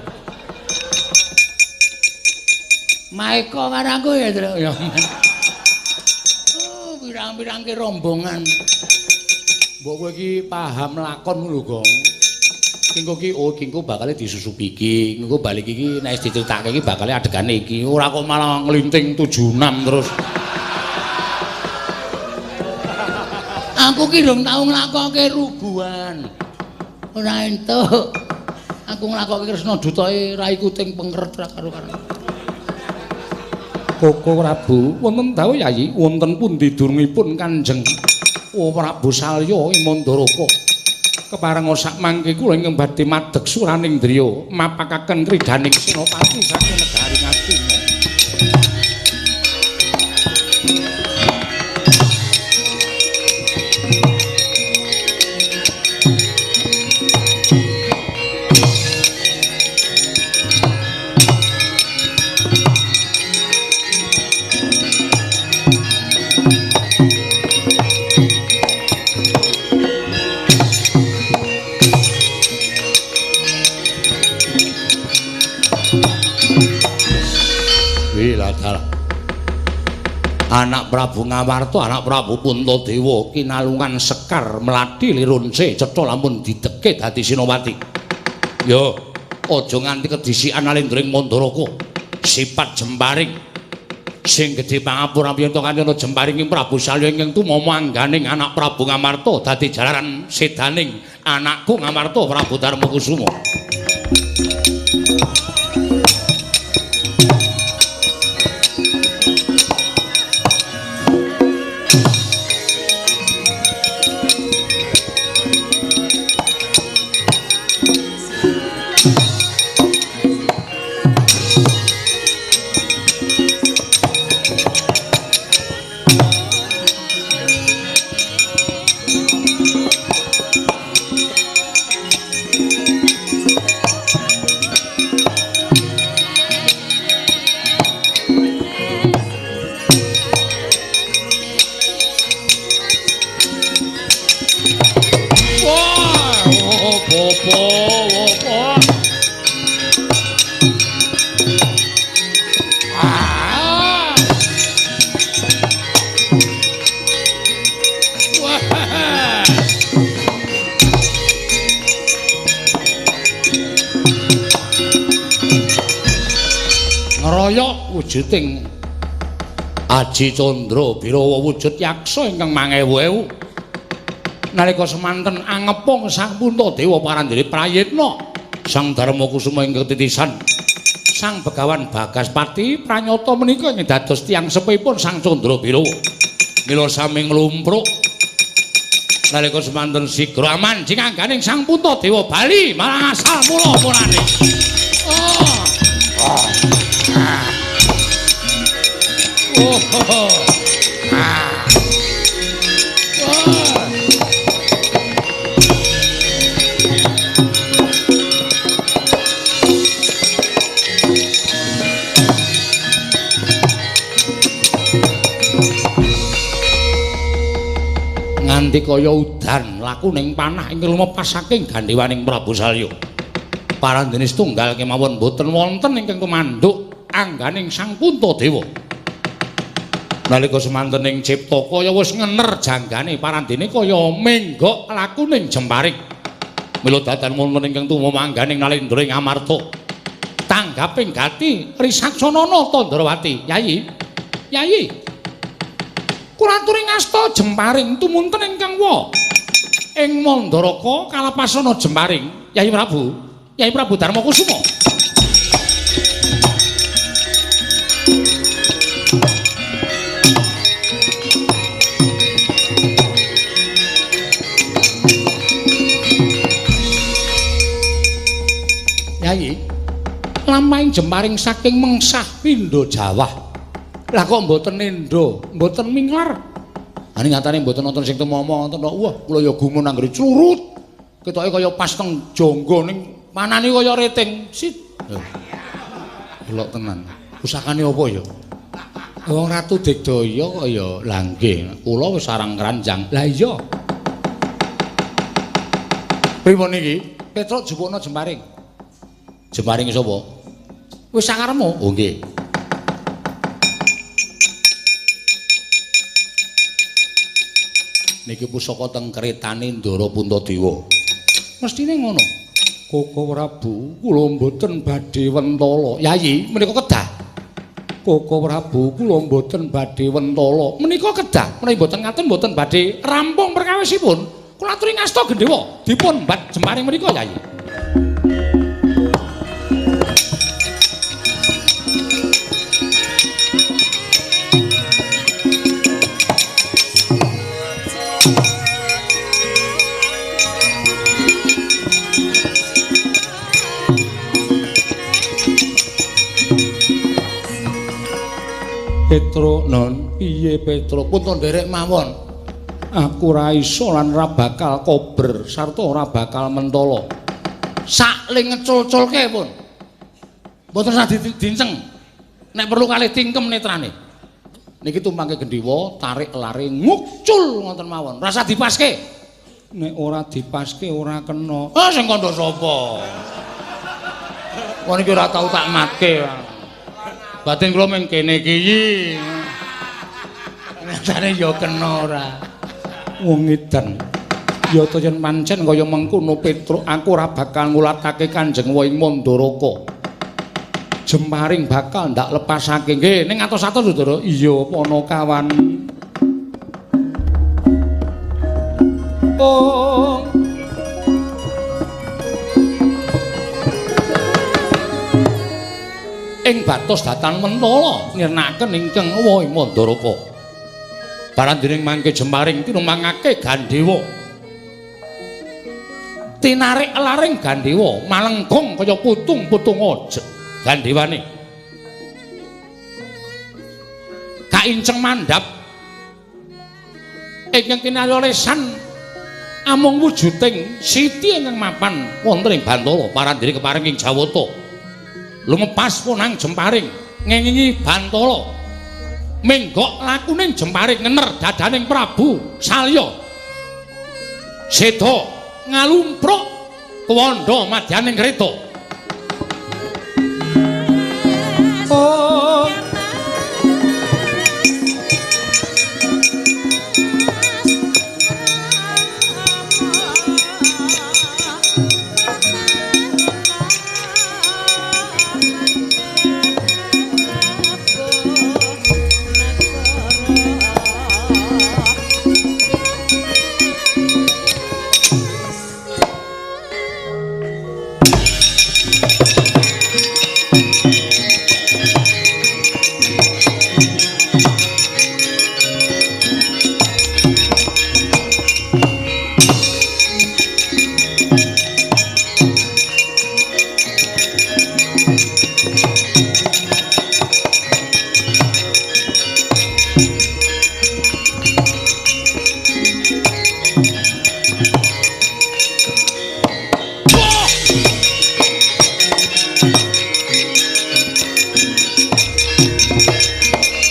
Maeka karo aku ya, Tru. Ya. Oh, pirang-pirangke rombongan. Mbok kowe iki paham lakon lho, Gong. Engko ki oh ki engko bakale disusupi iki, engko balik iki nek wis diceritake iki bakale adegane iki. Ora kok malah nglinting 76 terus. Aku ki rung tau nglakoke rubuhan. Ora entuk. Aku nglakoke Kresna dutae raiku ting pengkeret ra karo-karo. Koko Prabu, wonten dawuh Yayi, wonten pundi durungipun Kanjeng Prabu Salya ing Mandaraka. Keparenga sak mangke kula ingkang badhe madeg suraning driya mapakaken kridaning senopati saking negari Ngastina. Anak Prabu Ngamarta, anak Prabu Puntadewa kinalungan sekar mlati lirunce cetha lamun dideke dadi Sinopati. Yo, aja nganti kedisikan alindring Mandaraka. Sipat jemparing sing gedhe pangapura yen to kanthi ana jemparing ing Prabu Salya ingkang tumama angganing anak Prabu Ngamarta dadi jalaran sedaning anakku Ngamarta Prabu Darmakusuma. Wo wo wo. Ah. Wah. Ngeroyok wujuding Aji Candra Birawa wujud yaksa ingkang mangewu-ewu. Nalika semanten angepung Sang Puntadewa parandene prayitna Sang Darma Kusuma ingkang titisan Sang Begawan Bagaspati pranyata menika ingkang dados tiyang sepihipun Sang Candra Birawa. Mila sami nglumpruk nalika semanten sigra amanjing angganing Sang Puntadewa bali marang asal mula-mulane. Oh. Oh. Ah. Oh. Oh. Ah. Oh. Nganti kaya udan laku ning panah ingkang lumepas saking gandhewaning Prabu Salya. Parandene setunggal kemawon boten wonten ingkang tumanduk angganing Sang Puntadewa. Nalika semanten ing cipta kaya wis ngener janggane parandene kaya menggok lakuning jemparing. Mila dadan wonten ingkang tumama angganing Nalendra ing Amarta. Tanggaping gati Risaksanana Tandrawati. Yayi, Yayi. Kula aturi ngasta jemparing tumunten ingkang wa ing Mandaraka kalapasana jemparing. Yayi Prabu, Yayi Prabu Darma Kusuma. Yayi, lampahing jemparing saking mengsah pindha jawah. Lah kok mboten nendha, mboten minglar. Ane nyatane mboten wonten sing tumama wonten kok. Wah, kula ya gumun anggere curut. Ketoke kaya pas teng jangga ning manane kaya reting. Sit. Elok tenan. Pusakane apa ya? Wong Ratu Digdaya kok ya. Lah nggih, kula wis sarang keranjang. Lah iya. Pripun niki? Petruk jupukna jemparing. Jemparing sapa? Wis sakaremu. Oh nggih. Niki pusaka teng kretane Ndara Puntadewa. Mestine ngono. Koko Prabu, kula mboten badhe wentala. Yayi, menika kedah. Koko Prabu, kula mboten badhe wentala. Menika kedah. Menawi mboten ngaten mboten badhe rampung perkawisipun. Kula aturi ngasta gendhewa dipun mbat jemparing menika, Yayi. Petro non piye Petro pun to nderek mawon. Aku ora iso lan ora bakal kober sarta ora bakal mentala. Sakling ngecul-culke pun. Mboten usah dinceng. Nek perlu kalih tingkem netrane. Niki tumpangke gendhewa, tarik lare ngucul ngoten mawon. Ora usah dipaske. Nek ora dipaske ora kena. Ah sing kandha sapa? Wong iki ora tau tak matke. Batin kula mung kene iki. Nyatane ya kena ora. Wong edan. Ya ta yen pancen kaya mengkono Petruk, aku ora bakal ngulatake Kanjeng Wa ing Mandaraka. Jemparing bakal ndak lepasake. Nggih, ning atos-atos Ndara. Iya, Panakawan. Oh. Ing batos datan mentala nirnakaken ingkang wa ing Mandaraka. Parandining mangke jemparing tinumangake gandhewa. Tinarik laring gandhewa malengkung kaya putung-putunga gandhewane. Kainceng mandhap ingkang kinarya lesan amung wujuding siti ingkang mapan wonten ing Bantala parandene keparing ing Jawata. Lumepas punang jemparing ngengingi Bantala menggok lakuning jemparing ngener dadaning Prabu Salya. Seda ngalumpruk Tuwanda madyaning kreta.